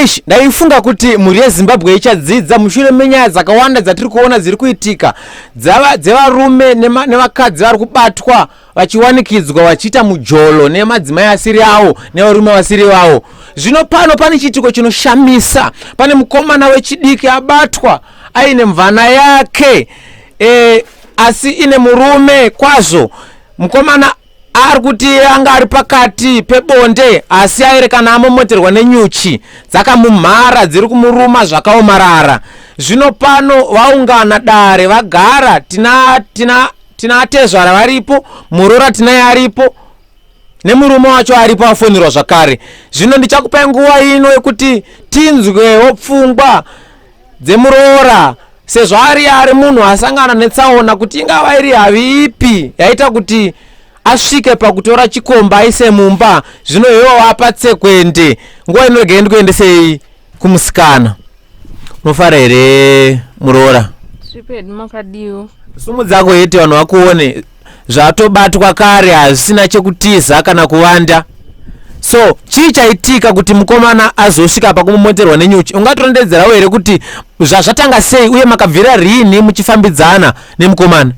Eish, ndaifunga kuti mhuri yeZimbabwe ichadzidza mushure menyaya dzakawanda dzatiri kuona dziri kuitika dzevarume nevakadzi vari kubatwa vachiwanikidzwa vachiita mujolo nemadzimai asiri awo nevarume vasiri vawo. Zvino pano pane chiitiko chinoshamisa. Pane mukomana wechidiki abatwa aine mvana yake e, asi ine murume kwazvo. Mukomana ari kuti anga ari pakati pebonde asi aerekana amomoterwa nenyuchi dzakamumhara dziri kumuruma zvakaomarara. Zvino pano vaungana dare vagara, tina tina tina atezvara varipo, muroora tinaye aripo nemurume wacho aripo afonerwa zvakare. Zvino ndichakupai nguva ino yekuti tinzwewo pfungwa dzemuroora sezvo ari ari munhu asangana netsaona kuti ingava iri havi ipi yaita kuti asvike pakutora chikomba aise mumba. Zvino iwo wapa tsekwende nguva ino, regai ndikuendesei kumusikana. Unofara here muroora? Svipedu, makadiwo? Sumudzako yete vanhu vakuone. Zvatobatwa kare, hazvisina chekutiza kana kuvanda. So chii chaitika kuti mukomana azosvika pakumumoterwa nenyuchi? Ungatorondedzerawo here kuti zvazvatanga sei uye makabvira riini muchifambidzana nemukomana?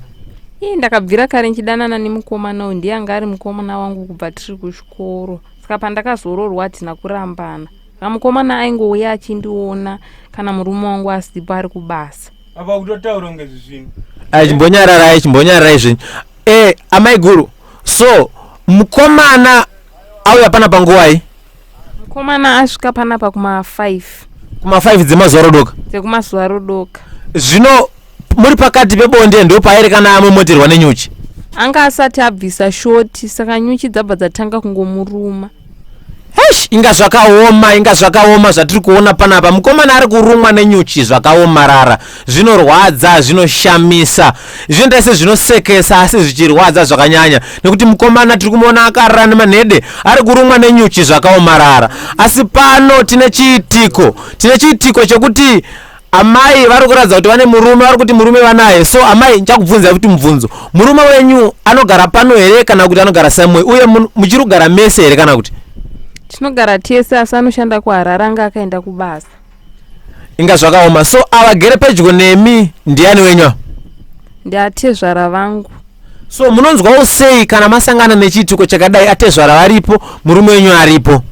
Ii, ndakabvira kare nchidanana nemukomana uyu. Ndiye anga ari mukomana wangu kubva tiri kuchikoro, saka pandakazoroorwa hatina kurambana. Saka mukomana aingouya achindiona kana murume wangu asipo, ari kubasa. Apa kutotaura kunge zvisvino. Ai, chimbonyararai, chimbonyararai zvenyu. Amai guru, so mukomana auya pana panguwai? Mukomana asvika panapa kuma5. Kuma5 dzemazuva rodoka? Dzekumazuva rodoka. Zvino muri pakati pebonde ndopaerekana amomoterwa nenyuchi? Anga asati abvisa shoti, saka nyuchi dzabva dzatanga kungomuruma. Eish, inga zvakaoma, inga zvakaoma zvatiri kuona panapa. Mukomana ari kurumwa nenyuchi zvakaomarara. Zvinorwadza, zvinoshamisa, zvinoita sezvinosekesa asi zvichirwadza zvakanyanya, nekuti mukomana tiri kumuona akarara nemanhede, ari kurumwa nenyuchi zvakaomarara. Asi pano tine chiitiko, tine chiitiko chekuti amai vari kuratidza kuti vane murume, vari kuti murume vanaye. So amai, ndichakubvunzai kuti mubvunzo, murume wenyu anogara pano here kana kuti anogara somewhere? Uye muchiri kugara mese here kana kuti? Tinogara tese, asi anoshanda kuHarare, anga akaenda kubasa. Inga zvakaoma. So avagere pedyo nemi ndiani wenyu ava? Ndiatezvara vangu. So munonzwawo sei kana masangana nechiitiko chakadai, atezvara varipo, murume wenyu aripo?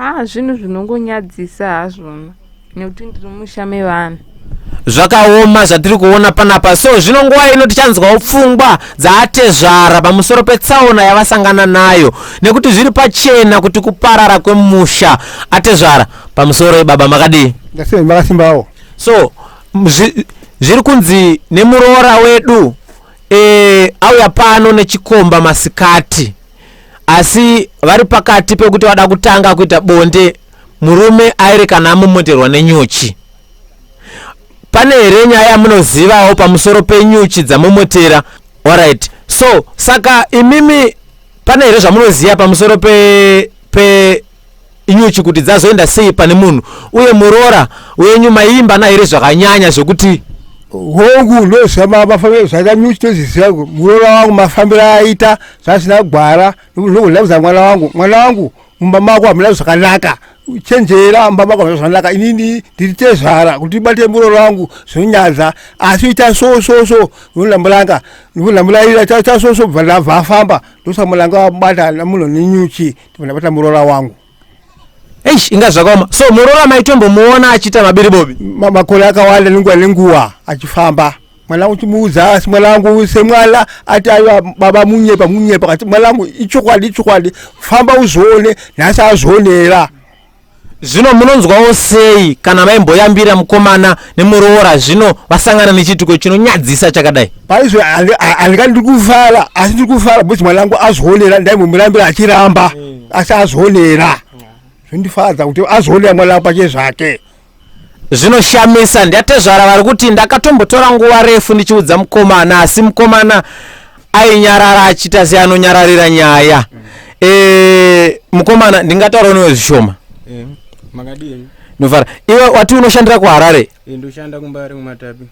Ah, zvinhu zvinongonyadzisa hazvona nekuti ndiri musha mevanhu. Zvakaoma zvatiri kuona panapa. So zvino nguva ino tichanzwawo pfungwa dzaatezvara pamusoro petsaona yavasangana nayo, nekuti zviri pachena kuti kuparara kwemusha. Atezvara, pamusoro baba, makadii? Ndasei, makasimbawo? So zviri kunzi nemuroora wedu auya pano nechikomba masikati, asi vari pakati pekuti vada kutanga kuita bonde, murume aerekana amomoterwa nenyuchi. Pane here nyaya yamunozivawo pamusoro penyuchi dzamomotera? Alright, so saka imimi pane here zvamunoziva pamusoro pe pe nyuchi kuti dzazoenda sei pane munhu? Uye muroora wenyu maiimba na here zvakanyanya zvekuti? Hongu, ndoziva mafambiro zvaita nyuchi, toziziva. Muroora wangu mafambiro aita zvasina gwara. Ndokuudza mwana wangu, "Mwana wangu, mumba mako hamuna zvakanaka, chenjera, mumba mako hamuna zvakanaka." Inini ndiri tezvara, kuti ibate muroora wangu zvinonyadza, asi ita so so so, ndinondamulanga, ndinondamulaira, ita so so, bva ndabva afamba. Ndosa mulanga wabata munhu nenyuchi, ndibva ndabata muroora wangu. Eish, inga zvakaoma. So muroora maitombomuona achiita mabiribobi? Makore akawanda, nenguva nenguva achifamba. Mwana wangu chimuudza, asi mwana wangu semwana ati, "Aiwa baba, munyepa, munyepa." Kati, "Mwana wangu, ichokwadi, ichokwadi, famba uzvione." Nhasi azvionera. Zvino munonzwawo sei kana maimboyambira mukomana nemuroora, zvino vasangana nechiitiko chinonyadzisa chakadai? Paizvo handingati ndiri kufara, asi ndiri kufara because mwana wangu azvionera. Ndaimbomurambira achiramba, asi azvionera. Zvindifadza kuti azvionera mwana wangu pache zvake. Zvinoshamisa. Ndiatezvara vari kuti ndakatombotora nguva refu ndichiudza mukomana, asi mukomana ainyarara achiita seanonyararira nyaya. Mukomana, ndingataurawo newe zvishoma? Makadini? Ndofara. Iwe wati unoshandira kuHarare? Ndoshanda kuMbare, kuMatapi.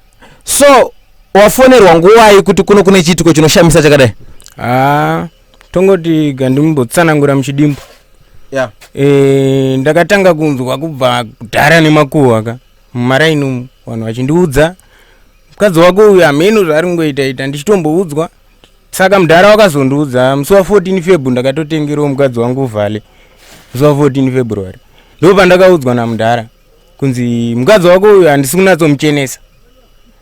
So wafonerwa nguvai kuti kuno kune chiitiko chinoshamisa chakadai? Ha, tongoti gandimbotsanangura muchidimbu. Yeah. E, ndakatanga kunzwa kubva kudhara nemakuhwa ka mumaraini umu vanhu vachindiudza mukadzi wako uyu hameno zvaari kungoita ita ndichitomboudzwa saka mudhara wakazondiudza musi wa 14 feb ndakatotengerawo mukadzi wangu vhale musi wa 14 february ndo pandakaudzwa namudhara kunzi mukadzi wako uyu handisi kunatsomuchenesa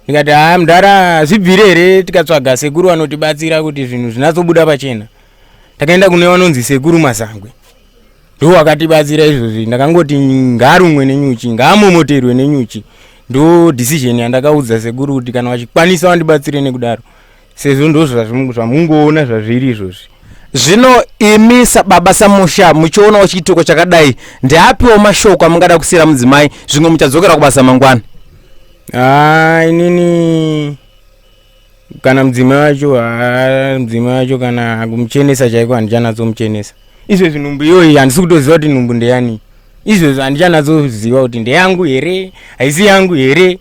ndikati haa mudhara zvibvire here tikatsvaga sekuru vanotibatsira kuti zvinhu zvinatsobuda pachena takaenda kune vanonzi sekuru mazangwe ndo wakatibatsira izvozvi ndakangoti ngaarumwe nenyuchi ngaamomoterwe nenyuchi ndo decision yandakaudza sekuru kuti kana vachikwanisa vandibatsire nekudaro sezvo ndo zvamungoona zvazviri izvozvi Zvino imi sababa samusha muchionawo chiitiko chakadai ndeapiwo mashoko amungada kusiira mudzimai zvimwe muchadzokera kubasa mangwana? Haa inini kana mudzimai wacho haa mudzimai wacho kana kumuchenesa chaiko handichanatsomuchenesa izvezvi nhumbu iyoyi handisi kutoziva kuti nhumbu ndeyani izvezvi handichanatsoziva kuti ndeyangu here haisi yangu here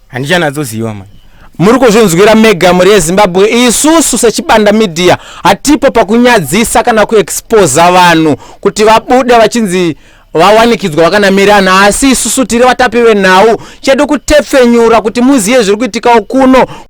handichanatsoziva mani Muri kuzvinzwira mega mhuri yeZimbabwe, isusu seChibanda Media hatipo pakunyadzisa kana kuexposa vanhu kuti vabude vachinzi vawanikidzwa vakanamirana, asi isusu tiri vatapi venhau, chedu kutepfenyura kuti muziye zviri kuitikawo kuno.